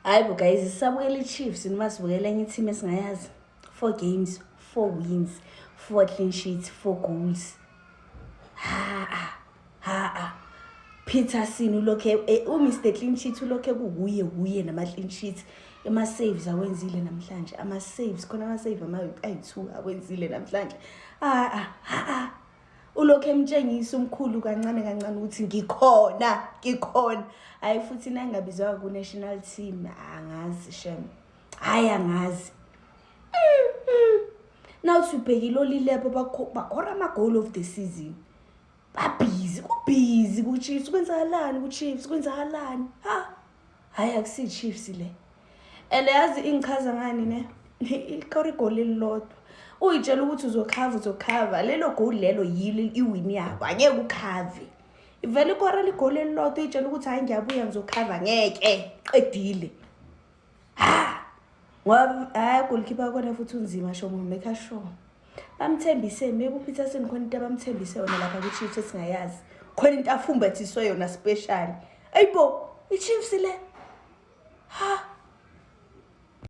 Hayi bo guys, sisabukela i-Chiefs noma sibukela enye i-team esingayazi. Four games, four wins, four clean sheets, four goals. Ha ha ha. Peterson ulokhe uMr Clean Sheet ulokhe kuwuye wuye nama clean sheets. Ama saves awenzile namhlanje. Ama saves khona ama save ama ayi2 awenzile namhlanje. Ah ah ah. Ulokhu emtshengisa umkhulu kancane kancane ukuthi ngikhona, ngikhona. Hayi futhi nangabizwa ku national team angazi shem. Hayi angazi. Nawuthi ubhekile oLilepo bakora ama goal of the season. Babhizi, kubhizi ku-Chiefs, kwenzakalani ku-Chiefs, kwenzakalani? Ha? Hayi akusi Chiefs le. And yazi ingichaza ngani ne? Ikora igoli elilodwa. Uyitshela ukuthi uzokhava uzokhava lelo goal lelo yilo iwin yabo angeke ukhave. Ivele ikora ligoli elilodwa uyitshela ukuthi hayi ngiyabuya ngizokhava ngeke qedile. Ha! Ngoba hayi goalkeeper kona futhi unzima sho make sure. Bamthembise maybe uPeterson khona into abamthembise yona lapha ku-Chiefs esingayazi. Khona into afumbathiswe yona special. Ayibo, i-Chiefs le. Ha!